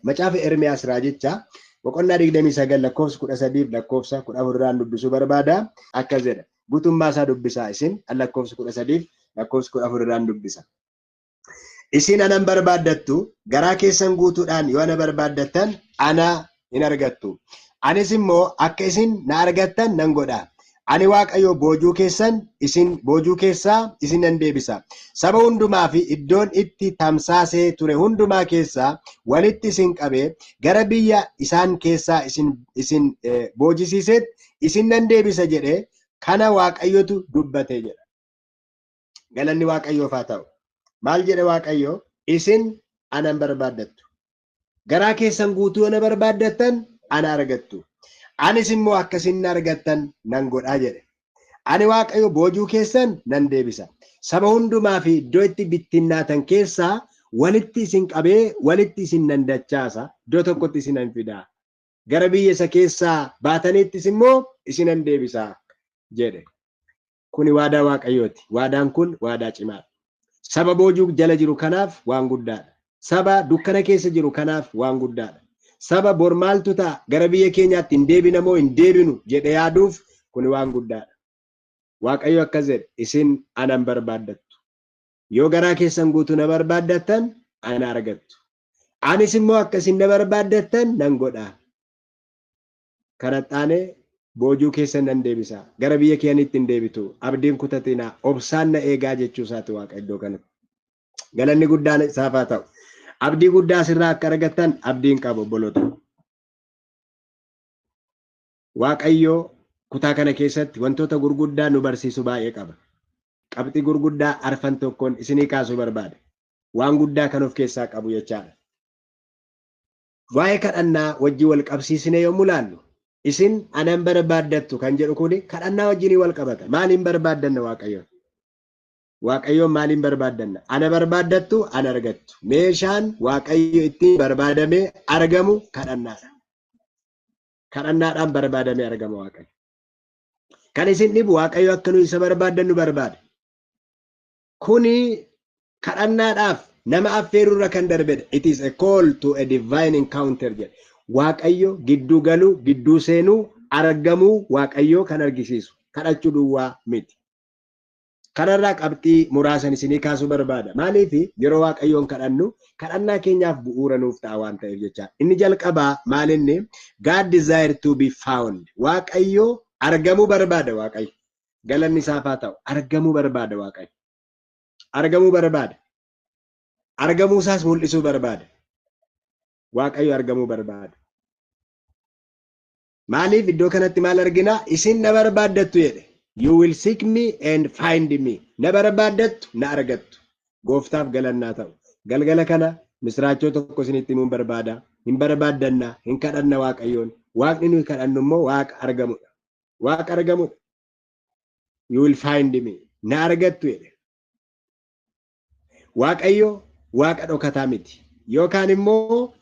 Macaafa Ermiyaas raajichaa boqonnaa 29 lakkoofsa 13 lakkoofsa 14 irraan dubbisuu barbaada. Akkas jedha. Guutummaa isaa dubbisaa isin lakkoofsa 13 lakkoofsa 14 irraan dubbisa. Isin anan barbaaddattu, garaa keessan guutuudhaan yoo ana barbaaddattan ana hin argattu. Anis immoo akka isin na argattan nan godha. Ani Waaqayyo boojuu keessan isin boojuu keessaa isin nan deebisa. Saba hundumaa fi iddoon itti tamsaasee ture hundumaa keessaa walitti isin qabee gara biyya isaan keessaa isin boojisiisetti isin nan deebisa jedhee kana Waaqayyotu dubbate jedha. Galanni Waaqayyoof haa ta'u. Maal jedhe Waaqayyo? Isin anan barbaaddattu. Garaa keessan guutuu yoo na barbaaddattan ana argattu. Anis immoo akka isin na argattan nan godhaa jedhe. Ani Waaqayyo boojuu keessan nan deebisa. Saba hundumaa fi iddoo itti bittinnaatan keessaa walitti isin qabee walitti isin nan dachaasa. Iddoo tokkotti isin nan fidaa. Gara biyya isa keessaa baataniittis immoo isin nan deebisa jedhe. Kuni waadaa Waaqayyooti. Waadaan kun waadaa cimaadha. Saba boojuu jala jiru kanaaf waan guddaadha. Saba dukkana keessa jiru kanaaf waan guddaadha. Saba bor maaltu ta'a, gara biyya keenyaatti hin deebina moo hin deebinu jedhe yaaduuf kuni waan guddaadha. Waaqayyo akkas jedhe: isin anan barbaaddattu. Yoo garaa keessan guutuu na barbaaddattan ana argattu. Anis immoo akka isin na barbaaddattan nan godha. Kana boojuu keessan nan deebisa. Gara biyya keenitti hin deebitu. Abdiin kutatinaa, obsaan na eegaa jechuu isaati Waaqa iddoo kanatti. Galanni guddaan isaaf haa ta'u. Abdii guddaa asirraa akka argattan abdiin qabu, obboloota. Waaqayyo kutaa kana keessatti wantoota gurguddaa nu barsiisu baay'ee qaba. Qabxii gurguddaa arfan tokkoon isinii kaasuu barbaada. Waan guddaa kan of keessaa qabu jechaadha. Waa'ee kadhannaa wajjin wal qabsiisnee yommuu ilaallu, isin anan barbaaddattu kan jedhu kuni kadhannaa wajjin wal qabata. Maaliin barbaaddanna Waaqayyoon? Waaqayyoon maaliin barbaaddanna? Ana barbaaddattu, ana argattu. Meeshaan Waaqayyo ittiin barbaadamee argamu kadhannaadha. Kadhannaadhaan barbaadamee argama Waaqayyo. Kan isin dhibu, Waaqayyo akka nu isa barbaaddannu barbaada. Kuni kadhannaadhaaf nama affeerurra kan darbedha. It is a call to a divine encounter jedha. Waaqayyo gidduu galuu, gidduu seenuu, argamuu Waaqayyoo kan argisiisu. Kadhachuu duwwaa miti. Kanarraa qabxii muraasan isinii kaasuu barbaada. Maaliif? Yeroo Waaqayyoon kadhannu kadhannaa keenyaaf bu'uura nuuf ta'a waan ta'eef jecha. Inni jalqabaa maalinni? God desire to be found. Waaqayyo argamuu barbaada Waaqayyo. Galanni isaaf haa ta'u. Argamuu barbaada Waaqayyo. Argamuu barbaada. Argamuu isaas mul'isuu barbaada. Waaqayyo argamuu barbaada. Maaliif? Iddoo kanatti maal argina? Isin na barbaaddattu jedhe. You will seek me and find me. Na barbaaddattu, na argattu. Gooftaaf galannaa ta'u. Galgala kana misiraachoo tokko isinitti himuun barbaada. Hin barbaaddanna, hin kadhanna Waaqayyoon. Waaqni nuyi kadhannu immoo Waaqa argamudha. Waaqa argamudha. You will find me. Na argattu jedhe. Waaqayyo Waaqa dhokataa miti. Yookaan immoo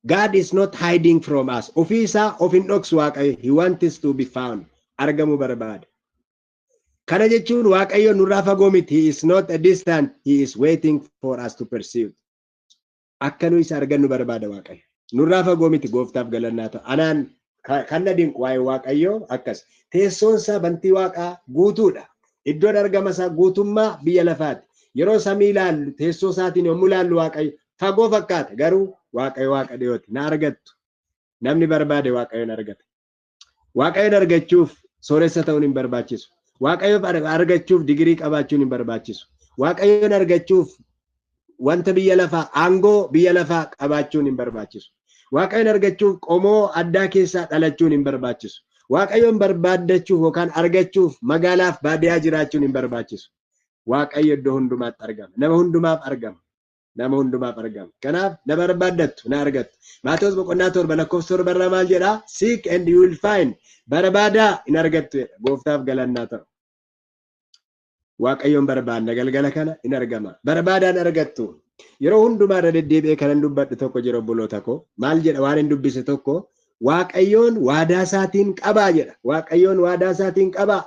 God is not hiding from us. Ofii isaa of hin dhoksu Waaqayyo. He wants to be found. Argamuu barbaada. Kana jechuun Waaqayyo nurraa fagoo miti. He is not a distant. He is waiting for us to pursue. Akka nu isa argannu barbaada Waaqayyo. Nurraa fagoo miti, gooftaaf galannaa ta'u. Anaan kan na dinqu waa'ee Waaqayyoo akkas. Teessoon isaa bantii Waaqaa guutuudha. Iddoon argama isaa guutummaa biyya lafaati. Yeroo samii ilaallu, teessoo isaatiin yommuu ilaallu, Waaqayyo fagoo fakkaata. Garuu Waaqayyo Waaqa dhiyooti. Na argattu. Namni barbaade Waaqayyoon argata. Waaqayyoon argachuuf sooressa ta'uun hin barbaachisu. Waaqayyoon argachuuf digirii qabaachuun hin barbaachisu. Waaqayyoon argachuuf wanta biyya lafaa, aangoo biyya lafaa qabaachuun hin barbaachisu. Waaqayyoon argachuuf qomoo addaa keessaa dhalachuun hin barbaachisu. Waaqayyoon barbaaddachuuf yookaan argachuuf magaalaaf baadiyyaa jiraachuun hin barbaachisu. Waaqayyo iddoo hundumaatti argama. Nama hundumaaf argama. Nama hundumaaf argama. Kanaaf na barbaaddattu, na argattu. Maatewos boqonnaa 7 lakkoofsa 7 irraa maal jedhaa? Seek and you will find. Barbaadaa, hin argattu jedha. Gooftaaf galannaa ta'u. Waaqayyoon barbaadna galgala kana, hin argama. Barbaadaan argattu. Yeroo hundumaa irra deddeebi'ee kanan dubbadhu tokko jira, obboloota koo. Maal jedha waan hin dubbise tokko? Waaqayyoon waadaa isaatiin qabaa jedha. Waaqayyoon waadaa isaatiin qabaa.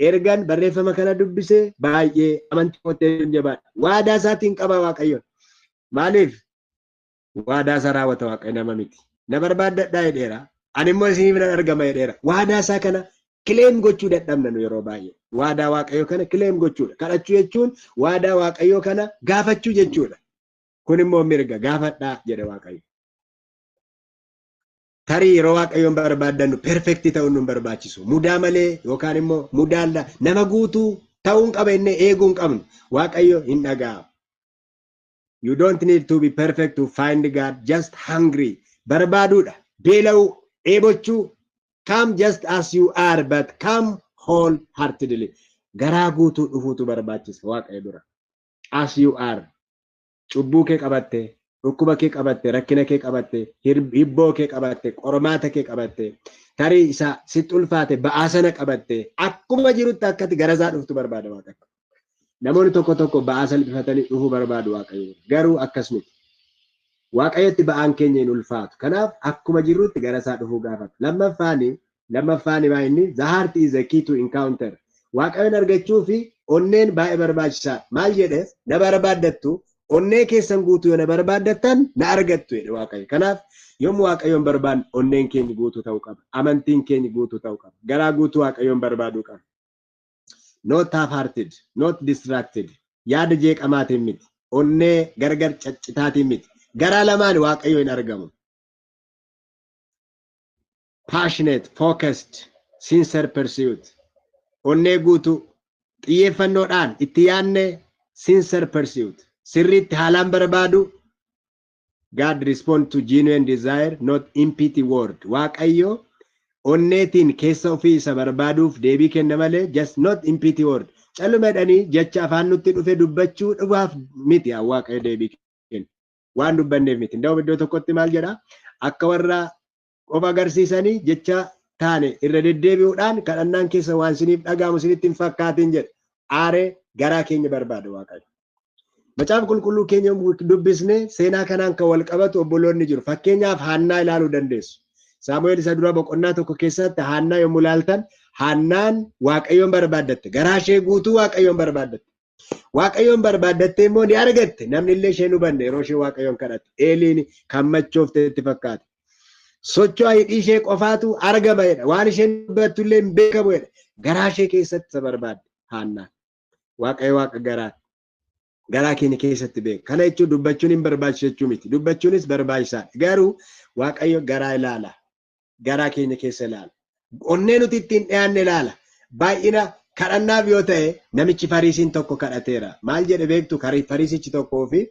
Ergan barreeffama kana dubbise baay'ee amantii kootti jabaadha. Waadaa isaatiin qabaa Waaqayyoon. Maaliif? Waadaa isaa raawwata Waaqayyo, nama miti. Na barbaaddadhaa jedheera. Ani immoo isiniif nan argama jedheera. Waadaa isaa kana claim gochuu dadhabna nu yeroo baay'ee. Waadaa Waaqayyoo kana claim gochuudha. Kadhachuu jechuun waadaa Waaqayyoo kana gaafachuu jechuudha. Kun immoo mirga, gaafadhaa jedhe Waaqayyo. Tarii yeroo Waaqayyoon barbaaddannu perfect ta'uun nu barbaachisu. Mudaa malee yookaan immoo mudaalla nama guutuu ta'uun qaba inni eeguu hin qabnu. Waaqayyo hin dhaga'amu. You don't need to be perfect to find God, just hungry. Barbaaduudha. Beela'uu, dheebochuu. Come just as you are, but come wholeheartedly. Garaa guutuu dhufuutu barbaachisa Waaqayyo dura. As you are. Cubbuu kee qabatte, dhukkuba kee qabatte, rakkina kee qabatte, hibboo kee qabatte, qormaata kee qabatte, tarii isa sitti ulfaate ba'aa sana qabatte, akkuma jirutti akkati gara isaa dhuftu barbaada Waaqayyo. Namoonni tokko tokko ba'aa salphifatanii dhufuu barbaadu Waaqayyo. Garuu akkas miti. Waaqayyotti ba'aan keenya hin ulfaatu. Kanaaf akkuma jirrutti gara isaa dhufuu gaafata. Lammaffaani maa inni, the heart is a key to encounter. Waaqayyoon argachuu fi onneen baay'ee barbaachisaadha. Maal jedhe? Na barbaaddattu, onnee keessan guutuu yoo na barbaaddattan na argattu jedhe Waaqayyo. Kanaaf yommuu Waaqayyoon barbaannu onneen keenya guutuu ta'uu qaba. Amantiin keenya guutuu ta'uu qaba. Garaa guutuu Waaqayyoon barbaaduu qaba. Not half-hearted, not distracted. Yaada jeeqamaatiin miti. Onnee gargar caccitaatiin miti. Garaa lamaan Waaqayyo hin argamu. Passionate, focused, sincere pursuit. Onnee guutuu xiyyeeffannoodhaan itti yaadne, sincere pursuit. Sirriitti haalaan barbaadu. God respond to genuine desire, not empty word. Waaqayyo onneetiin keessa ofii isa barbaaduuf deebii kenna malee just not empty word. Calluma jedhanii jecha afaan nutti dhufe dubbachuu dhufaaf miti Waaqayyo deebii kenna. Waan dubbanneef miti. Ndaa'u iddoo tokkotti maal jedha? Akka warra of agarsiisanii jecha taane irra deddeebi'uudhaan kadhannaan keessa waan isiniif dhaga'amu isinitti hin fakkaatin jedha. Aaree garaa keenya barbaada Waaqayyo. Macaafa qulqulluu keenya dubbisne seenaa kanaan kan wal qabatu obboloonni jiru. Fakkeenyaaf Haannaa ilaaluu dandeessu. Saamu'eel isa dura boqonnaa 1 keessatti Haannaa yommuu ilaaltan, Haannaan Waaqayyoon barbaaddatte. Garaa ishee guutuu Waaqayyoon barbaaddatte. Waaqayyoon barbaaddatte immoo ni argatte. Namni illee ishee hubanne yeroo ishee Waaqayyoon kadhatte. Eeliin kan machoofte itti fakkaate. Socho'a hidhii ishee qofaatu argama jedha. Waan isheen dubbattu illee hin beekamu jedha. Garaa ishee keessatti isa barbaadde Haannaan. Waaqayyo Waaqa garaa. Garaa keenya keessatti beeka. Kana jechuun dubbachuun hin barbaachisu jechuu miti. Dubbachuunis barbaachisaadha. Garuu Waaqayyo garaa ilaala. Garaa keenya keessa ilaala. Onnee nuti ittiin dhiyaanne ilaala. Baay'ina kadhannaaf yoo ta'e namichi Fariisiin tokko kadhateera. Maal jedhe beektu? Fariisichi tokkoo fi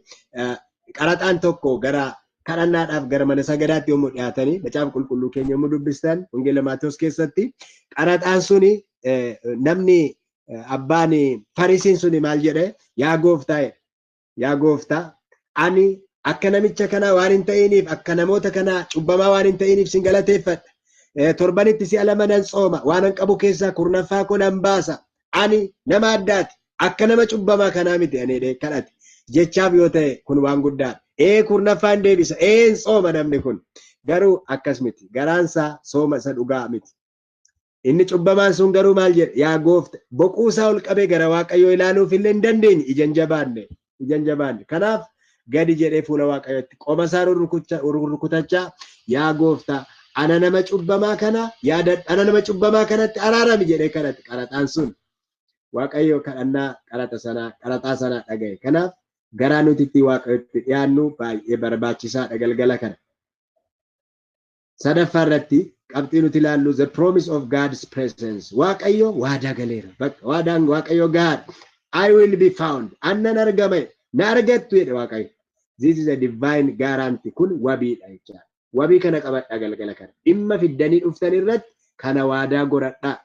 qaraxaan tokko gara kadhannaadhaaf gara mana sagadaatti yommuu dhiyaatanii, macaafa qulqulluu keenya yommuu dubbistan Wangeela Maatewos keessatti, qaraxaan suni namni abbaan Fariisiin suni maal jedhe? Yaa gooftaa, yaa gooftaa, ani akka namicha kanaa waan hin ta'iniif, akka namoota kanaa cubbamaa waan hin ta'iniif sin galateeffadha. Torbanitti si'a 2 nan tsooma, waan an qabu keessaa kurnaffaa koo nan baasa. Ani nama addaati, akka nama cubbamaa kanaa miti ani jedhee kadhate. Jechaaf yoo ta'e kun waan guddaadha. Kurnaffaa hin deebisa, hin tsooma namni kun. Garuu akkas miti. Garaansaa sooma isa dhugaa miti. Inni cubbamaan sun garuu maal jedhe? Yaa goofta, boquu isaa ol qabee gara Waaqayyoo ilaaluuf illee hin dandeenye, ija hin jabaanne, ija hin jabaanne. Kanaaf gadi jedhee fuula Waaqayyootti qoma isaa rurrukutachaa, yaa gooftaa, ana nama cubbamaa kana yaada, ana nama cubbamaa kanatti araarami jedhee kadhate qaraxaan sun. Waaqayyo kadhannaa qaraxa sanaa, qaraxaa sanaa dhaga'e. Kanaaf garaa nuti itti Waaqayyotti dhiyaannu baay'ee barbaachisaadha galgala kana. Sadaffaa irratti qabxii nuti ilaallu, the promise of God's presence. Waaqayyo waadaa galeera. Bakka waadaan Waaqayyo gahaadha. I will be found. Annan argama. Na argattu jedhe Waaqayyo. This is a divine guarantee. Kun wabiidha jechaadha. Wabii kana qabadhaa galgala kana. Dhimma fiddanii dhuftan irratti kana waadaa godhadhaa.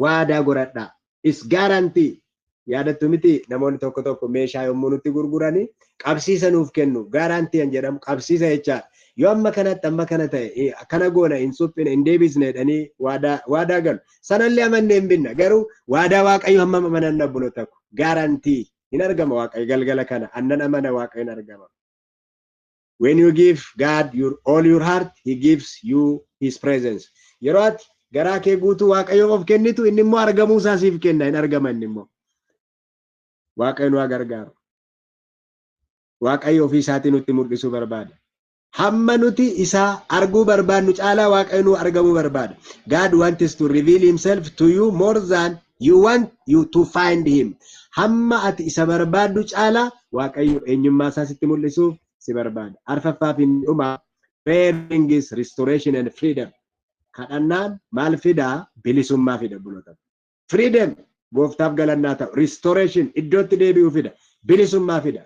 Waadaa godhadhaa. Is guarantee. Yaadattu miti, namoonni tokko tokko meeshaa yommuu nutti gurguranii qabsiisa nuuf kennu. Guarantee kan jedhamu qabsiisa jechaadha. Yoo amma kanatti amma kana ta'e akkana goona, hin suphine, hin deebisne jedhanii waadaa galu. Sanallee amannee hin binna. Garuu waadaa Waaqayyo hammam amanan obboloota ko? Guarantee hin argama Waaqayyo galgala kana. Annan amana, Waaqayyo hin argama. When you give God your all your heart, he gives you his presence. Yeroo ati garaa kee guutuu Waaqayyoof of kennitu, inni immoo argamuu isaa siif kenna, hin argama inni immoo. Waaqayyo nu haa gargaaru. Waaqayyo ofii isaatii nutti mul'isuu barbaada. Hamma nuti isaa arguu barbaadnu caalaa Waaqayyo nu argamuu barbaada. God wants to reveal himself to you more than you want you to find him. Hamma ati isa barbaaddu caalaa Waaqayyo eenyummaa isaa sitti mul'isuuf si barbaada. Arfaffaa fi dhuma, prayer brings restoration and freedom. Kadhannaan maal fidaa? Bilisummaa fida, buloota. Freedom, gooftaaf galannaa ta'u. Restoration, iddootti deebi'uu fida. Bilisummaa fida.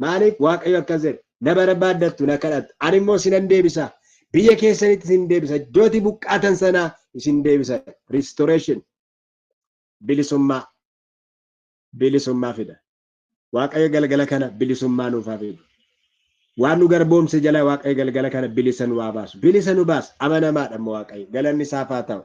Maaliif? Waaqayyo akkas jedhe: "Na barbaaddattu, na kadhattu. Ani immoo sinan deebisa. Biyya keessanitti isin deebisa. Iddootti buqqaatan sanaa isin deebisa." Restoration, bilisummaa, bilisummaa fida. Waaqayyo galgala kana bilisummaa nuuf haa fidu. Waan nu garboomse jala Waaqayyo galgala kana bilisa nu haa baasu. Bilisa nu baasa. Amanamaadha immoo Waaqayyo. Galanni isaaf haa ta'u.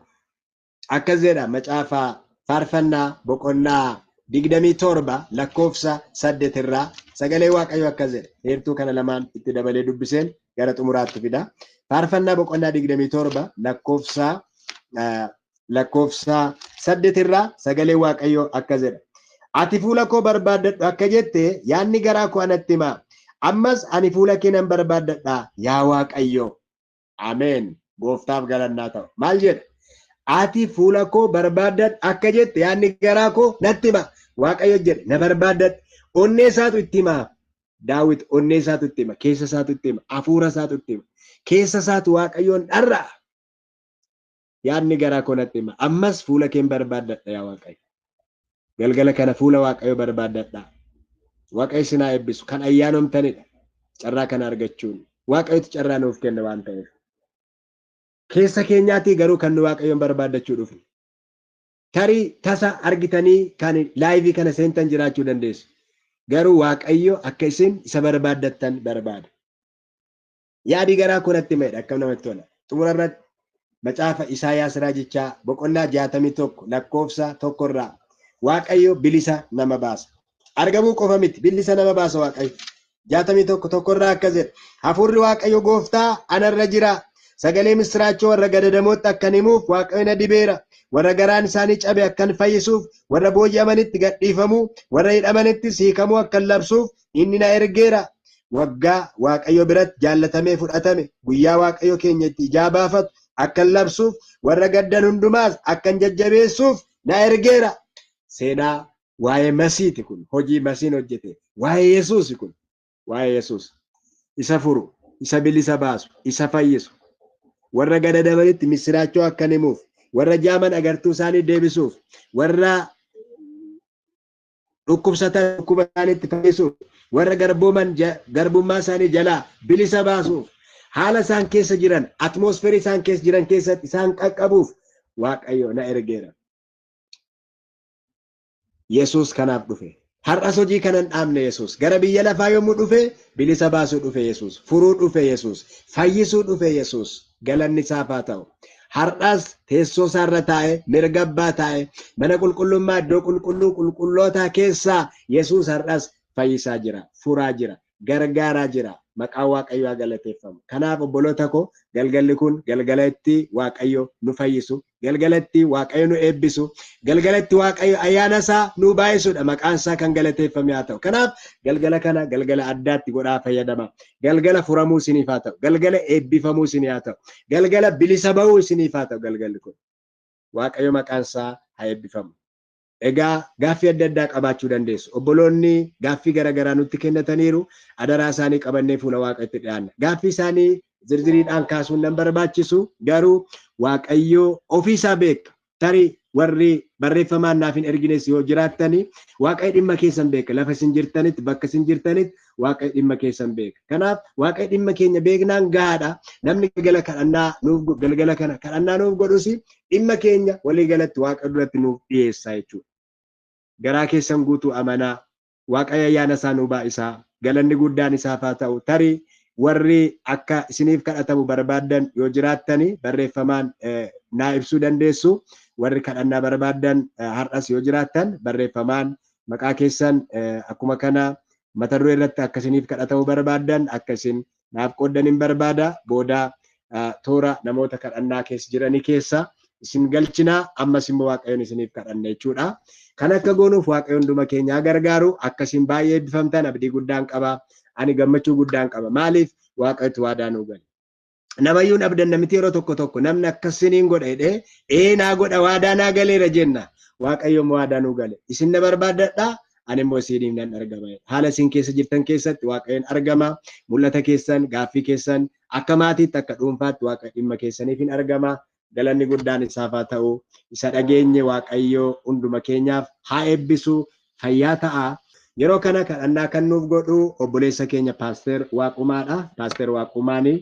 Akkas jedha macaafaa faarfannaa boqonnaa 27 lakkoofsa 8 irraa sagalee Waaqayyo akkas jedha. Heertuu kana lamaan itti dabalee dubbiseen gara xumuraatti fida. Faarfannaa boqonnaa 27 lakkoofsa 8 irraa sagalee Waaqayyo akkas jedha. "Ati fuula koo barbaaddadhu akka jette yaadni garaa koo anatti hima. Ammas ani fuula kee nan barbaaddadha, yaa Waaqayyo." Ameen. Gooftaaf galannaa ta'u. Maal jedha? "Ati fuula koo barbaaddadhu akka jette yaadni garaa koo natti hima." Waaqayyo jedhe, "Na barbaaddadhu." Onnee isaatu itti hima. Daawit onnee isaatu itti hima. Keessa isaatu itti hima. Hafuura isaatu itti hima. Keessa isaatu Waaqayyoon dharra'a. "Yaadni garaa koo natti hima. Ammas fuula keen barbaaddadha, yaa Waaqayyo." Galgala kana fuula Waaqayyo barbaaddadha. Waaqayyo isin haa eebbisu. Kan ayyaanomtanidha. Carraa kana argachuun. Waaqayyotu carraa nuuf kenna waan ta'eef. Keessa keenyaatii garuu kan nu Waaqayyoon barbaaddachuu dhufne. Tarii tasa argitanii kan live kana seentan jiraachuu dandeessu. Garuu Waaqayyo akka isin isa barbaaddattan barbaada. "Yaadi garaa koo natti hima" akkam namatti tola. Xumura irratti macaafa Isaayaas raajichaa boqonnaa 61 lakkoofsa 1 irraa Waaqayyo bilisa nama baasa. Argamuu qofa miti, bilisa nama baasa Waaqayyo. 61:1 irraa akkas jedha. "Hafuurri Waaqayyo gooftaa anarra jira. Sagalee misiraachoo warra gadadamootti akkan himuuf Waaqayyo na dibeera. Warra garaan isaanii cabe akkan fayyisuuf, warra booji'amanitti gadhiifamuu, warra hidhamanittis hiikamuu akkan labsuuf inni na ergeera. Waggaa Waaqayyo biratti jaallatamee fudhatame, guyyaa Waaqayyo keenya itti ijaa baafatu akkan labsuuf, warra gaddan hundumaas akkan jajjabeessuuf na ergeera." Seenaa waa'ee Masiiti kun, hojii Masiin hojjete, waa'ee Yesuus kun, waa'ee Yesuus. Isa furu, isa bilisa baasu, isa fayyisu. Warra gadadamanitti misiraachoo akkan himuuf, warra jaaman agartuu isaanii deebisuuf, warra dhukkubsatan dhukkuba isaaniitti fayyisuuf, warra garbooman garbummaa isaanii jalaa bilisa baasuuf, haala isaan keessa jiran, atmoosferii isaan keessa jiran keessatti isaan qaqqabuuf Waaqayyo na ergeera. Yesuus kanaaf dhufe. Har'as hojii kana hin dhaabne Yesuus. Gara biyya lafaa yommuu dhufe bilisa baasuu dhufe Yesuus. Furuu dhufe Yesuus. Fayyisuu dhufe Yesuus. Galanni isaaf haa ta'u. Har'as teessoo isaarra taa'e, mirga abbaa taa'e, mana qulqullummaa iddoo qulqulluu qulqullootaa keessaa Yesuus har'as fayyisaa jira, furaa jira, gargaaraa jira. Maqaan Waaqayyoo haa galateeffamu. Kanaaf obboloota koo, galgalli kun galgala itti Waaqayyo nu fayyisu, galgala itti Waaqayyo nu eebbisu, galgala itti Waaqayyo ayyaana isaa nu baay'isudha. Maqaan isaa kan galateeffame haa ta'u. Kanaaf galgala kana galgala addaatti godhaa fayyadama. Galgala furamuu isiniif haa ta'u. Galgala eebbifamuu isiniif haa ta'u. Galgala bilisa ba'uu isiniif haa ta'u galgalli kun. Waaqayyo maqaan isaa haa eebbifamu. Egaa gaaffii adda addaa qabaachuu dandeessu. Obboloonni gaaffii garaagaraa nutti kennataniiru. Adaraa isaanii qabannee fuula Waaqayyotti dhiyaanna. Gaaffii isaanii zirziriidhaan kaasuun nan barbaachisu. Garuu Waaqayyo ofiisaa beeka. Tarii warri barreeffamaan naaf hin ergines yoo jiraattani, Waaqayyo dhimma keessan beeka. Lafa isin jirtanitti, bakka isin jirtanitti Waaqayyo dhimma keessan beeka. Kanaaf Waaqayyo dhimma keenya beeknaan gahaadha. Namni galgala kadhannaa nuuf galgala kana kadhannaa nuuf godhus dhimma keenya walii galatti Waaqa duratti nuuf dhiyeessa jechuudha. Garaa keessan guutuu amanaa. Waaqayyo ayyaana isaa nuu baay'isaa. Galanni guddaan isaaf haa ta'u. Tarii warri akka isiniif kadhatamu barbaaddan yoo jiraattani barreeffamaan naa ibsuu dandeessu. Warri kadhannaa barbaaddan har'as yoo jiraattan barreeffamaan maqaa keessan, akkuma kana mata duree irratti akka isiniif kadhatamu barbaaddan akka isin naaf qooddan hin barbaada. Booda toora namoota kadhannaa keessa jiranii keessa isin galchinaa, ammas immoo Waaqayyoon isiniif kadhanna jechuudha. Kan akka goonuuf Waaqayyoon hunduma keenyaa gargaaru. Akkasiin baay'ee eebbifamtan abdii guddaan qaba. Ani gammachuu guddaan qaba. Maaliif? Waaqayyotu waadaa nuu gale. Namayyuun abdanna miti yeroo tokko tokko namni akkasiniin godha jedhee ee naa godha waadaa naa galeera jenna. Waaqayyo immoo waadaa nuu gale. Isin na barbaaddadhaa ani immoo isiniif nan argama. Haala isin keessa jirtan keessatti Waaqayyoon argama. Mul'ata keessan, gaaffii keessan akka maatiitti akka dhuunfaatti Waaqa dhimma keessaniif hin argama. Galanni guddaan isaaf haa ta'u. Isa dhageenye Waaqayyo hunduma keenyaaf haa eebbisu. Fayyaa ta'a. Yeroo kana kadhannaa kan nuuf godhu obboleessa keenya Paaster Waaqumaadha. Paaster Waaqumaani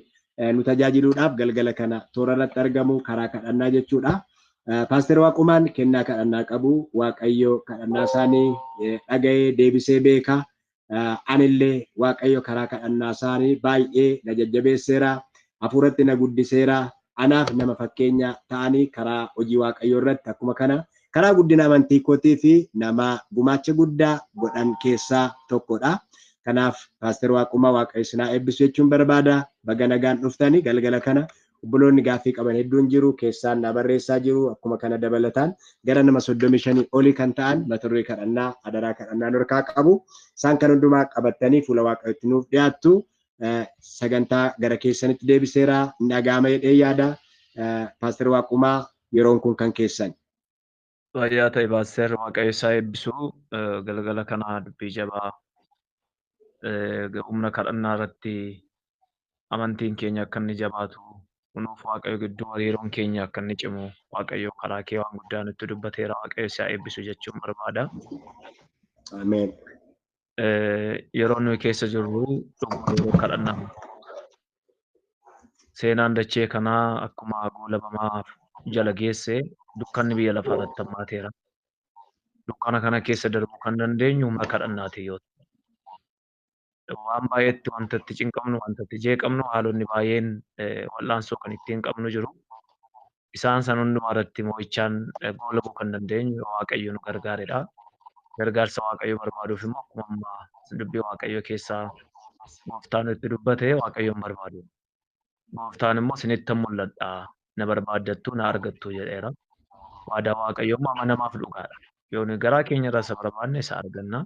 nu tajaajiluudhaaf galgala kana toora irratti argamu karaa kadhannaa jechuudha. Paaster Waaqumaan kennaa kadhannaa qabu. Waaqayyo kadhannaa isaanii dhaga'ee deebisee beeka. Anillee Waaqayyo karaa kadhannaa isaanii baay'ee na jajjabeesseera. Hafuuratti na guddiseera. Anaaf nama fakkeenya ta'anii karaa hojii Waaqayyoo irratti akkuma kana karaa guddina amantii kootii fi nama gumaacha guddaa godhan keessaa tokkodha. Kanaaf Paaster Waaqumaa Waaqayyo isin haa eebbisu jechuun barbaada. Baga nagaan dhuftanii galgala kana obboloonni gaaffii qaban hedduun jiru. Keessaan na barreessaa jiru. Akkuma kana dabalataan gara nama 35 olii kan ta'an mata duree kadhannaa adaraa kadhannaa harkaa qabu. Isaan kan hundumaa qabattanii fuula Waaqayyootti nuuf dhiyaattu. Sagantaa gara keessanitti deebiseera. Dhaga'ama jedhee yaada. Paaster Waaqumaa yeroon kun kan keessan. Fayyaa ta'e Paaster, Waaqayyo isaa eebbisu. Galgala kana dubbii jabaa humna kadhannaa irratti amantiin keenya akka inni jabaatu nuuf Waaqayyo gidduu hariiroon keenya akka inni cimu Waaqayyo karaa kee waan guddaa nutti dubbateera. Waaqayyo isaa eebbisu jechuun barbaada. Ameen. Yeroo nuyi keessa jirru dhuguma yeroo kadhannaa. Seenaan dachee kanaa akkuma goolabamaa jala geesse dukkanni biyya lafaa irratti hammaateera. Dukkana kana keessa darbuu kan dandeenyu humna kadhannaatiin yoo ta'u. Waan baay'eetti wanta itti cinqabnu, wanta itti jeeqamnu, haalonni baay'een wal'aansoo kan ittiin qabnu jiru. Isaan san hundumaa irratti mo'ichaan goolabuu kan dandeenyu Waaqayyo nu gargaaredha. Gargaarsa Waaqayyoo barbaaduuf immoo akkuma ammaa dubbii Waaqayyoo keessaa gooftaan itti dubbate Waaqayyoon barbaadu. Gooftaan immoo isinitti mul'adha, na barbaaddattu, na argattu jedheera. Waadaa Waaqayyoo immoo amanamaaf dhugaadha. Yoo nuyi garaa keenya irraa isa barbaanne isa arganna.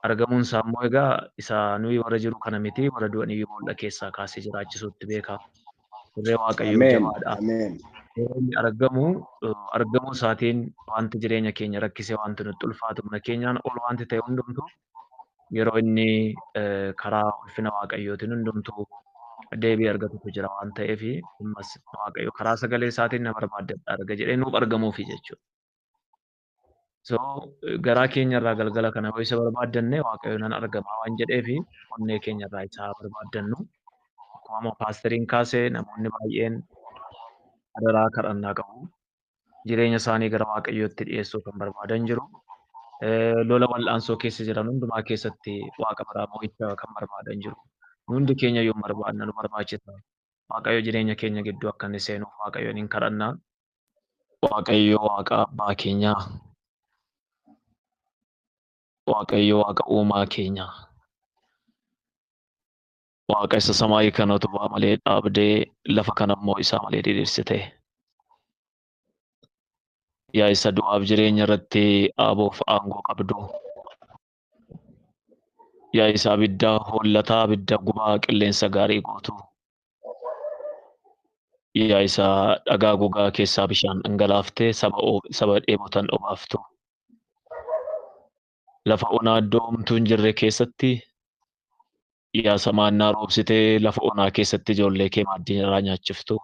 Argamuun isaa immoo egaa isa nuyi warra jiru kana miti warra du'an iyyuu boolla keessaa kaasee jiraachisuutti beeka. Irree Waaqayyoo jabaadha. Yeroo inni argamu argamuu isaatiin wanti jireenya keenya rakkisee wanti nutti ulfaatu humna keenyaan ol wanti ta'e hundumtuu yeroo inni karaa ulfina Waaqayyootiin hundumtuu deebii argatutu jira waan ta'eef ammas Waaqayyo karaa sagalee isaatiin na barbaaddadha arga jedhee nuuf argamuufi jechuudha. So garaa keenya irraa galgala kana yoo isa barbaaddanne Waaqayyo nan argamaa waan jedheefi onnee keenya irraa isa barbaaddannu. Akkuma amma paasteriin kaasee namoonni baay'een adaraa kadhannaa qabu. Jireenya isaanii gara Waaqayyootti dhiyeessuu kan barbaadan jiru. Lola wal'aansoo keessa jiran hundumaa keessatti Waaqa biraa mo'icha kan barbaadan jiru. Hundi keenya yoo barbaadna nu barbaachisa. Waaqayyo jireenya keenya gidduu akka inni seenuuf Waaqayyoon hin kadhanna. Waaqayyo Waaqa abbaa keenyaa. Waaqayyo Waaqa uumaa keenyaa. Waaqa isa samaayii kana utubaa malee dhaabdee lafa kana immoo isaa malee diriirsite. Yaa isa du'aaf jireenya irratti aaboof aangoo qabdu. Yaa isa abidda hollataa abidda gubaa qilleensa gaarii gootu. Yaa isa dhagaa gogaa keessaa bishaan dhangalaaftee saba dheebotan obaaftu. Lafa onaa iddoo homtuu hin jirre keessatti yaa samaannaa roobsitee lafa onaa keessatti ijoollee kee maaddii irraa nyaachiftu.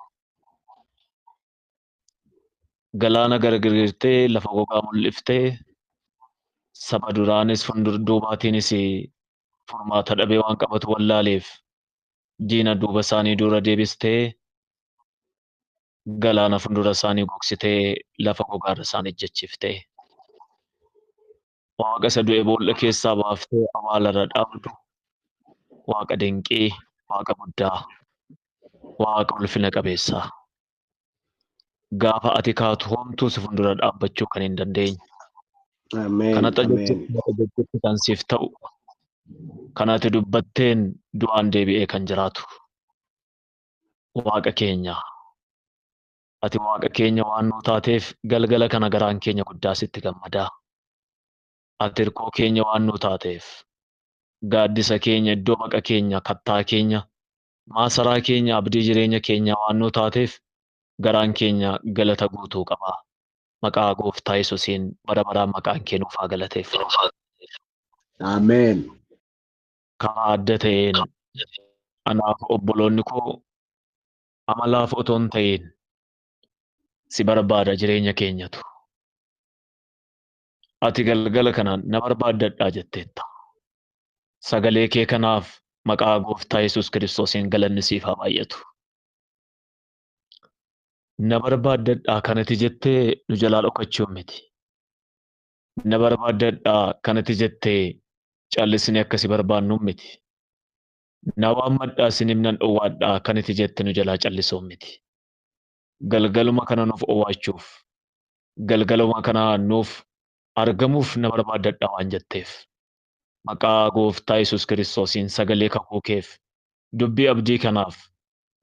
Galaana gargariirtee lafa gogaa mul'iftee saba duraanis fuuldura duubaatiinis furmaata dhabee waan qabatu wallaaleef diina duuba isaanii dura deebistee galaana fuuldura isaanii gogsitee lafa gogaarra isaan ejjechiiftee. Waaqa isa du'e boolla keessaa baaftee awwaalarra dhaabdu. Waaqa dinqii, Waaqa guddaa, Waaqa ulfina qabeessaa. Gaafa ati kaatu homtuu si fuuldura dhaabbachuu kan hin dandeenye. Kanatti ajajjuutti kan siif ta'u, kan ati dubbatteen du'aan deebi'ee kan jiraatu. Waaqa keenya, ati Waaqa keenya waan nuu taateef galgala kana garaan keenya guddaa sitti gammadaa. Ati hirkoo keenya waan nuu taateef, gaaddisa keenya, iddoo baqa keenya, kattaa keenya, Maasaraa keenya abdii jireenya keenyaa waan nu taateef garaan keenya galata guutuu qaba. Maqaa Gooftaa Yesuusiin bara baraan maqaan kee nuuf haa galateeffamu. Ameen. Karaa adda ta'een anaaf obboloonni koo amalaaf otoo hin ta'in si barbaada jireenya keenyatu. Ati galgala kana na barbaaddadhaa jetteetta. Sagalee kee kanaaf maqaa Gooftaa Yesuus Kiristoosiin galanni siif haa baay'atu. Na barbaaddadhaa kanati jettee nu jalaa dhokachuu miti. Na barbaaddadhaa kanati jettee callisnee akka si barbaannu miti. Na waammadhaa isiniif nan dhowwaadhaa kanati jette nu jalaa callisuu miti. Galgaluma kana nuuf owwaachuuf, galgaluma kana nuuf argamuuf na barbaaddadhaa waan jetteef. Maqaa Gooftaa Yesuus Kiristoosiin sagalee kakuu keef dubbii abdii kanaaf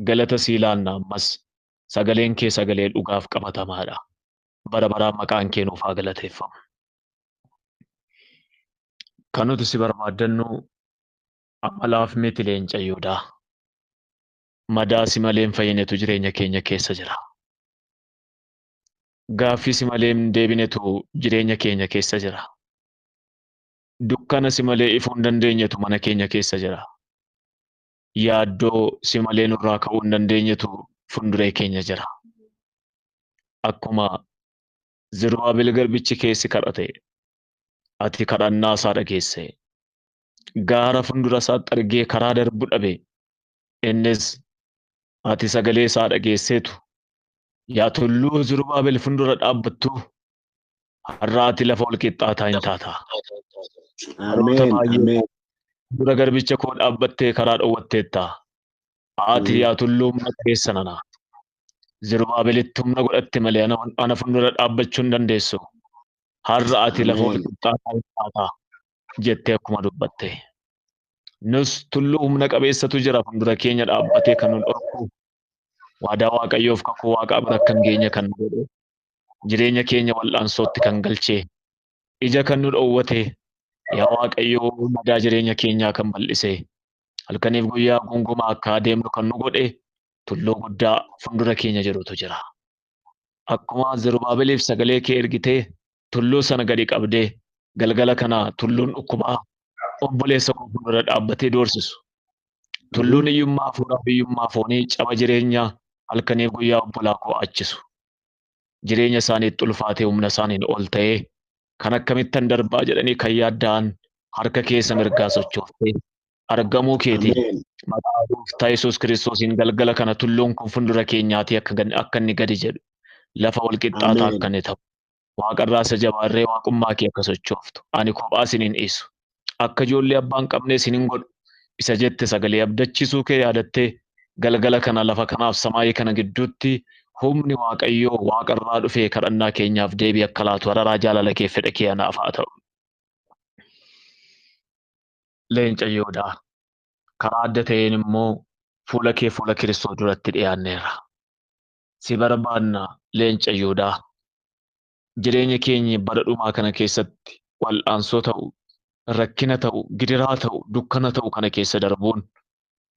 galata sii laanna ammas sagaleen kee sagalee dhugaaf qabatamaadha. Bara baraan maqaan kee nuuf haa galateeffamu. Kan nuti si barbaaddannu amalaaf miti leenca Yihudaa. Madaa si malee hin fayyinetu jireenya keenya keessa jira. Gaaffii si malee hin deebinetu jireenya keenya keessa jira. Dukkana si malee ifuu hin dandeenyetu mana keenya keessa jira. Yaaddoo si malee nurraa ka'uu hin dandeenyetu fuulduree keenya jira. Akkuma Zerubaabel garbichi keessi kadhate, ati kadhannaa isaa dhageesse. Gaara fuuldura isaatti argee karaa darbu dhabe. Innis ati sagalee isaa dhageesseetu, yaa tulluu Zerubaabel fuuldura dhaabbattu, har'a ati lafa ol qixxaataa hin taata. Baroota Ameen. baay'ee Ameen. dura garbicha koo dhaabbattee karaa dhowwatteetta. Ati yaa tulluu humna qabeessa nana. Zerubaabelitti humna godhatte malee ana fuuldura dhaabbachuu hin dandeessu. Har'a ati lafa ol Ameen. qixxaataa hin taata jettee akkuma dubbatte. Nus tulluu humna qabeessatu jira fuuldura keenya dhaabbatee kan nu dhorku. Waadaa Waaqayyoof kakuu Waaqaa bira akka hin geenye kan nu godhe. Jireenya keenya wal'aansootti kan galche. Ija kan nu dhowwate. Yaa Waaqayyoo madaa jireenya keenyaa kan bal'ise. Halkaniif guyyaa gongomaa akka adeemnu kan nu godhe tulluu guddaa fuuldura keenya jirutu jira. Akkuma Zerubaabeliif sagalee kee ergitee tulluu sana gadi qabdee galgala kana tulluun dhukkubaa obboleessa koo fuuldura dhaabbatee doorsisu. Tulluun hiyyummaa hafuuraa fi hiyyummaa foonii caba jireenyaa halkaniif guyyaa obbolaa koo achisu. Jireenya isaaniitti ulfaatee humna isaaniin ol ta'ee kan akkamittan darbaa jedhanii kan yaadda'an harka keessa mirgaa sochooftee argamuu keetii Ameen. maqaa Gooftaa Yesuus Kiristoosiin galgala kana tulluun kun fuuldura keenyaatii akka inni gadi jedhu lafa wal qixxaataa Ameen. akka inni ta'u waaqarraa isa jabaarree waaqummaa kee akka sochooftu ani kophaa isiniin dhiisu akka ijoollee abbaan qabne isiniin godhu isa jette sagalee abdachiisuu kee yaadattee galgala kana lafa kanaaf samaayii kana gidduutti humni Waaqayyoo waaqarraa dhufee kadhannaa keenyaaf deebii akka laatu araraa jaalala kee fedha kee anaaf haa ta'u. Leenca Yihudaa. Karaa adda ta'een immoo fuula kee fuula Kiristoos duratti dhiyaanneerra. Si barbaanna leenca Yihudaa. Jireenya keenya bara dhumaa kana keessatti wal'aansoo ta'u, rakkina ta'u, gidiraa ta'u, dukkana ta'u kana keessa darbuun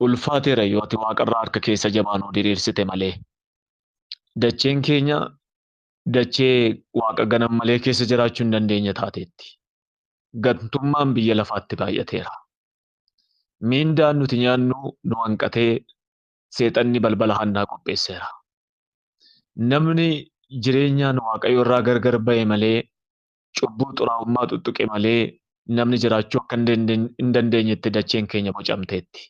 ulfaateera yoo ati waaqarraa harka keessa jabaa nuu diriirsite malee. Dacheen keenya dachee waaqa ganan malee keessa jiraachuu hin dandeenye taateetti. Gantummaan biyya lafaatti baay'ateera. Miindaan nuti nyaannu nu hanqatee seexanni balbala hannaa qopheesseera. Namni jireenyaan Waaqayyo irraa gargar ba'e malee cubbuu xuraa'ummaa tuttuqe malee namni jiraachuu akka hin dandeenyetti dacheen keenya bocamteetti.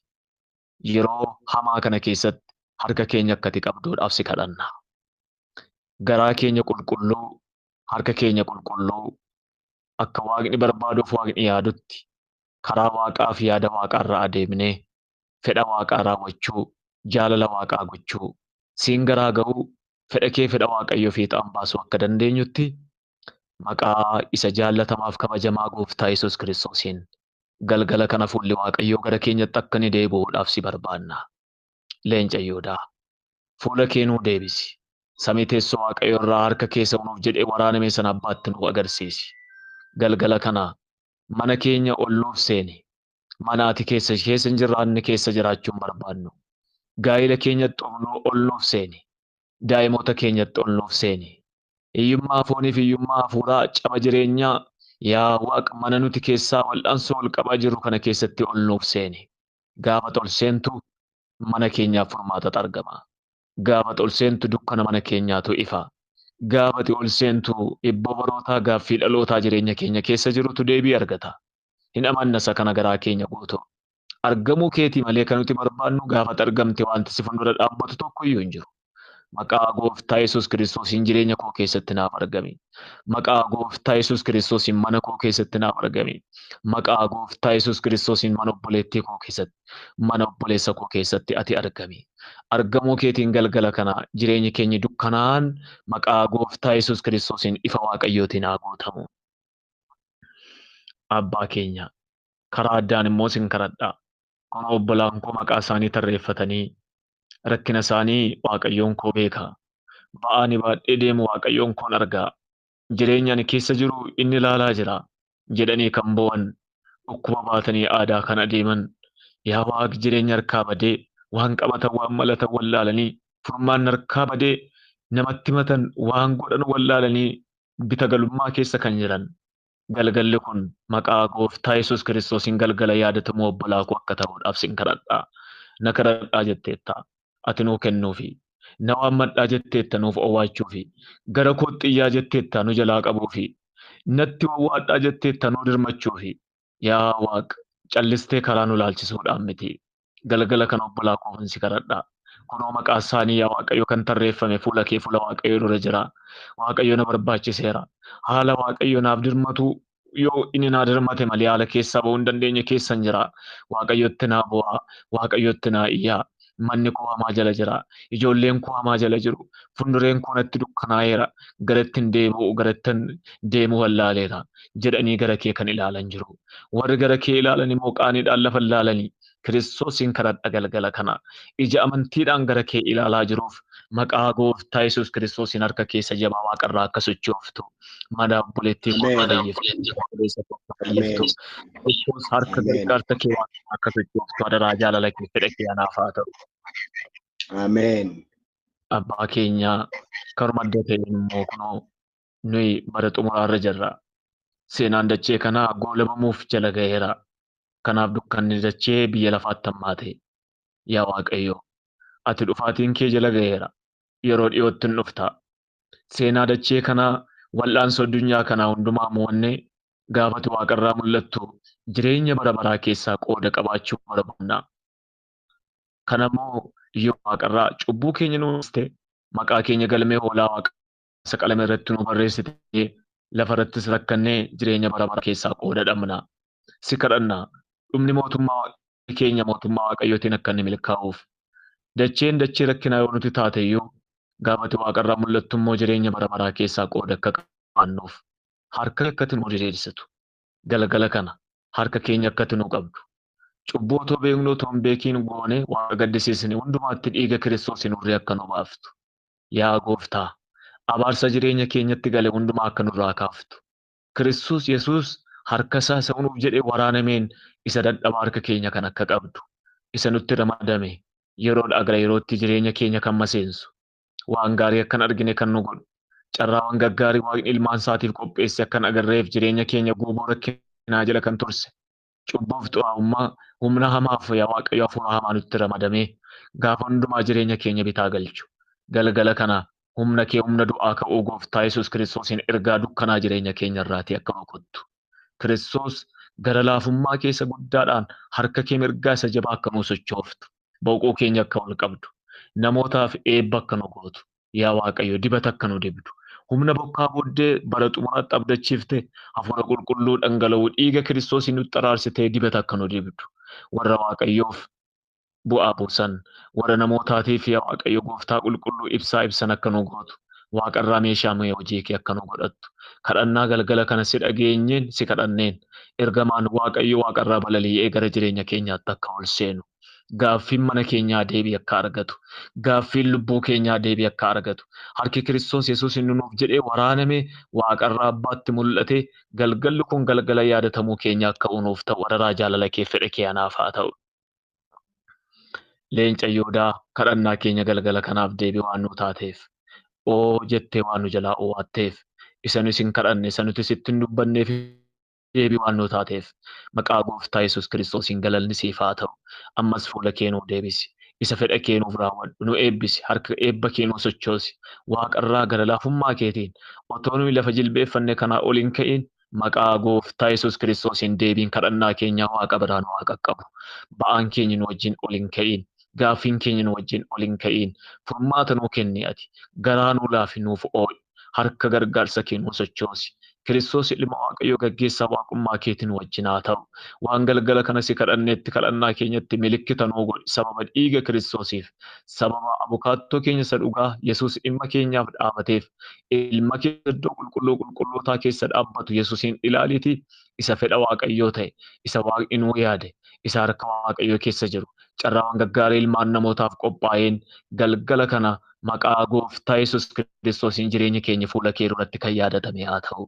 Yeroo hamaa kana keessatti harka keenya akka ati qabduudhaaf si kadhanna. Garaa keenya qulqulluu, harka keenya qulqulluu akka Waaqni barbaaduuf Waaqni yaadutti karaa Waaqaa fi yaada Waaqaa irra adeemnee fedha Waaqaa raawwachuu, jaalala Waaqaa gochuu, siin garaa ga'uu, fedha kee fedha Waaqayyoo fiixaan baasuu akka dandeenyutti maqaa isa jaallatamaaf kabajamaa Gooftaa Yesuus Kiristoosiin galgala kana fuulli Waaqayyoo gara keenyatti akka inni deebi'uudhaaf si barbaanna. Leenca Yihudaa, fuula kee nuu deebisi. Samii teessoo Waaqayyoo irraa harka keessa nuuf jedhee waraaname sana abbaatti nu agarsiisi. Galgala kana mana keenya ol nuuf seeni. Mana ati keessa hin jiraanne keessa jiraachuu hin barbaannu. Gaa'ila keenyatti ol nuuf seeni. Daa'imoota keenyatti ol nuuf seeni. Hiyyummaa fooniif hiyyummaa hafuuraa caba jireenyaa yaa Waaqa mana nuti keessaa wal'aansoo ol qabaa jirru kana keessatti ol nuuf seeni. Gaafa ol seentu mana keenyaaf furmaatatu argama. Gaafa ol seentu dukkana mana keenyaatu ifa. Gaafa ol seentu hibboo barootaa gaaffii dhalootaa jireenya keenya keessa jirutu deebii argata. Hin amanna isa kana garaa keenya guutuu. Argamuu keetii malee kan nuti barbaannu gaafa argamte wanti si fuuldura dhaabbatu tokko iyyuu hin jiru. Maqaa Gooftaa Yesuus Kiristoosiin jireenya koo keessatti naaf argami. Maqaa Gooftaa Yesuus Kiristoosiin mana koo keessatti naaf argami. Maqaa Gooftaa Yesuus Kiristoosiin mana obboleettii koo keessatti, mana obboleessa koo keessatti ati argami. Argamuu keetiin galgala kana jireenyi keenya dukkanaan maqaa Gooftaa Yesuus Kiristoosiin ifa Waaqayyootiin haa guutamu. Abbaa keenya karaa addaan immoo sin kadhadha. Kun obbolaan koo maqaa isaanii tarreeffatanii rakkina isaanii Waaqayyoon koo beeka. Ba'aa ani baadhee deemu Waaqayyoon koon argaa. Jireenya ani keessa jiru inni ilaalaa jira jedhanii kan bo'an dhukkuba baatanii aadaa kan adeeman yaa Waaqi jireenya harkaa badee waan qabatan waan malatan wallaalanii furmaan harkaa badee namatti himatan waan godhan wallaalanii bita galummaa keessa kan jiran. Galgalli kun maqaa Gooftaa Yesuus Kiristoosiin galgala yaadatamuu obbolaa koo akka ta'uudhaaf sin kadhadha. Na kadhadhaa jetteetta. Ati nuu kennuufi. Na waammadhaa jetteetta nuuf owwaachuufi. Gara kootti iyyaa jetteetta nu jalaa qabuufi. Natti wawwaadhaa jetteetta nuu dirmachuufi. Yaa Waaq callistee karaa nu laalchisuudhaan miti. Galgala kana obbolaa koofan si kadhadha. Kunoo maqaa isaanii yaa Waaqayyo kan tarreeffame fuula kee fuula Waaqayyo dura jira. Waaqayyo na barbaachiseera. Haala Waaqayyo naaf dirmatu yoo inni naa dirmate malee haala keessaa ba'uu hin dandeenye keessan jira. Waaqayyotti naa bu'aa. Waaqayyotti naa iyyaa. Manni koo hamaa jala jira. Ijoolleen koo hamaa jala jiru. Fuuldureen koo natti dukkanaa'eera. Garattin deebi'u garattin deemuu wallaaleera jedhanii gara kee kan ilaalan jiru. Warri gara kee ilaalan immoo qaaniidhaan lafa ilaalanii Kiristoosiin kadhadha galgala kana. Ija amantiidhaan gara kee ilaalaa jiruuf maqaa Gooftaa Yesuus Kiristoosiin harka keessa jabaa Waaqarraa akka sochooftu. Mana obboleettii koo akka fayyiftu. Obboleessa koo akka fayyiftu. Kiristoos harka gargaarsa kee Waaqarraa akka sochooftu adaraa jaalala kee fedha kee anaaf haa ta'u. Ameen. Abbaa keenya karuma adda ta'een immoo kunoo nuyi bara xumuraarra jirra. Seenaan dachee kanaa goolabamuuf jala ga'eera. Kanaaf dukkanni dachee biyya lafaatti hammaate. Yaa Waaqayyo, ati dhufaatiin kee jala ga'eera. Yeroo dhiyootti hin dhufta. Seenaa dachee kanaa wal'aansoo addunyaa kanaa hundumaa mo'annee gaafati Waaqarraa mul'attu jireenya bara baraa keessaa qooda qabaachuu barbaanna. Kanammoo yoo Waaqarraa cubbuu keenya nu baste maqaa keenya galmee hoolaa Waaqa isa qalama irratti nu barreessite lafarrattis rakkannee jireenya bara baraa keessaa qooda dhabna. Si kadhanna. Dhumni mootummaa keenya mootummaa Waaqayyootiin akka inni milkaa'uuf. Dacheen dachee rakkinaa yoo nuti taate iyyuu gaafati Waaqarraa mul'attu immoo jireenya bara baraa keessaa qooda akka qabaannuuf. Harka akkati nu diriirsitu. Galgala kana harka keenya akkati nu qabdu. Cubbuu otoo beeknu otoo hin beekiin goone Waaqa gaddisiisne hundumaatti dhiiga Kiristoosiin hurrii akka nu baaftu. Yaa Gooftaa, abaarsa jireenya keenyatti gale hundumaa akka nurraa kaaftu. Kiristoos Yesuus harka isaa isa nuuf jedhee waraanameen isa dadhabaa harka keenya kan akka qabdu. Isa nutti ramadame yeroodhaa gara yerootti jireenya keenya kan maseensu. Waan gaarii akkan argine kan nu godhu. Carraawwan gaggaarii Waaqni ilmaan isaatiif qopheesse akkan agarreef jireenya keenya guuboo rakkinaa jala kan turse. Cubbuuf xuraa'ummaa humna hamaaf yaa Waaqayyo hafuura hamaa nutti ramadamee gaafa hundumaa jireenya keenya bitaa galchu. Galgala kana humna kee humna du'aa ka'uu Gooftaa Yesuus Kiristoosiin ergaa dukkanaa jireenya keenya irraatii akka rukuttu. Kiristoos gara laafummaa keessa guddaadhaan harka kee mirgaa isa jabaa akka nuu sochooftu. Boqoo keenya akka ol qabdu. Namootaaf eebba akka nu gootu. Yaa Waaqayyo dibata akka nu dibdu. Humna bokkaa booddee bara xumuraatti abdachiifte hafuura qulqulluu dhangala'uu dhiiga Kiristoosiin nutti araarsitee dibata akka nu dibdu. Warra Waaqayyoof bu'aa buusan, warra namootaatiif yaa Waaqayyo Gooftaa qulqulluu ibsaa ibsan akka nu gootu. Waaqarraa meeshaa mi'a hojii kee akka nu godhattu. Kadhannaa galgala kana si dhageenyeen si kadhanneen ergamaan Waaqayyo Waaqarraa balali'ee gara jireenya keenyaatti akka ol seenu. Gaaffiin mana keenyaa deebii akka argatu. Gaaffiin lubbuu keenyaa deebii akka argatu. Harki Kiristoos Yesuus inni nuuf jedhee waraaname Waaqarraa Abbaatti mul'ate galgalli kun galgala yaadatamuu keenya akka nuuf ta'u adaraa jaalala kee fedha kee anaaf haa ta'u. Leenca Yihudaa kadhannaa keenya galgala kanaaf deebii waan nu taateef, oo jettee waan nu jalaa owaatteef, isa nu isin kadhanne, isa nuti sitti hin dubbanneef deebii waan nu taateef, maqaa gooftaa Yesuus Kiristoosiin galanni siif haa ta'u. Ammas fuula kee nuu deebisi. Isa fedha kee nuuf raawwadhu, nu eebbisi, harka eebba kee nuu sochoosi. Waaqarraa gara laafummaa keetiin otoo nuyi lafa jilbeeffanne kanaa ol hin ka'in maqaa gooftaa Yesuus Kiristoosiin deebiin kadhannaa keenyaa Waaqa biraa nu haa qaqqabu. Ba'aan keenya nu wajjin ol hin ka'in. Gaaffiin keenya nu wajjin ol hin ka'in. Furmaata nuu kenni ati. Garaa nuu laafi nuuf oo'i. Harka gargaarsa kee nuu sochoosi. Kiristoos ilma Waaqayyoo gaggeessaa waaqummaa keetiin wajjin haa ta'u. Waan galgala kana si kadhanneetti kadhannaa keenyatti milikkita nuu godhi. Sababa dhiiga Kiristoosiif, sababa abukaattoo keenya isa dhugaa Yesuus dhimma keenyaaf dhaabateef, ilma kee iddoo qulqulluu qulqullootaa keessa dhaabbatu Yesuusiin ilaaliitii isa fedha Waaqayyoo ta'e, isa Waaqni nuu yaade, isa harka Waaqayyoo keessa jiru, carraawwan gaggaarii ilmaan namootaaf qophaa'een galgala kana maqaa gooftaa Yesuus Kiristoosiin jireenya keenya fuula kee duratti kan yaadatame haa ta'u.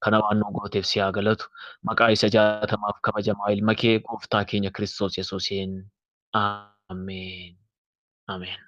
Kana waan nu gooteef si haa galatu. Maqaa isa jaalatamaaf kabajamaa ilma kee gooftaa keenya Kiristoos Yesuusiin. Ameen. Ameen.